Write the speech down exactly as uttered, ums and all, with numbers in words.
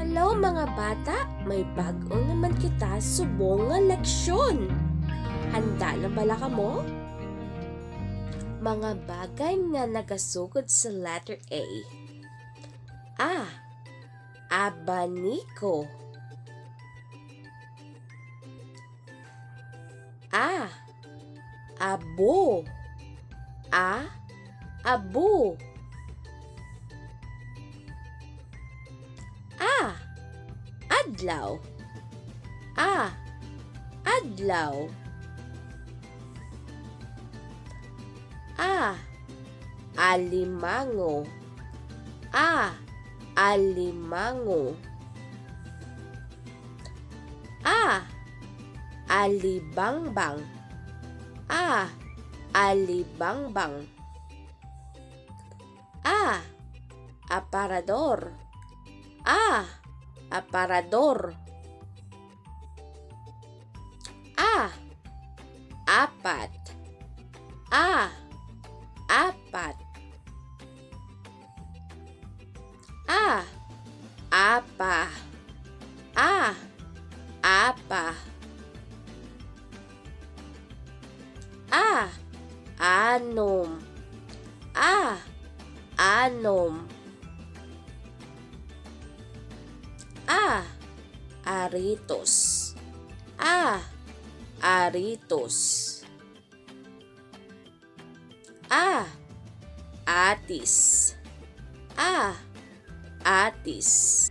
Hello, mga bata! May bag-o naman kita subong nga leksyon. Handa na bala kamo? Mga bagay nga nagasugod sa letter A. A. Abaniko. A. Abo. A. Abo. A. Adlaw. A. Adlaw. A. Alimango. A. Alimango. A. Alibangbang. A. Alibangbang. A. Aparador. A. Aparador. A. Apat. A. Apat. A. Apa. A. Apa. A. Anom. A. Anom. A. Aritos. A. Aritos. A. Atis. A. Atis.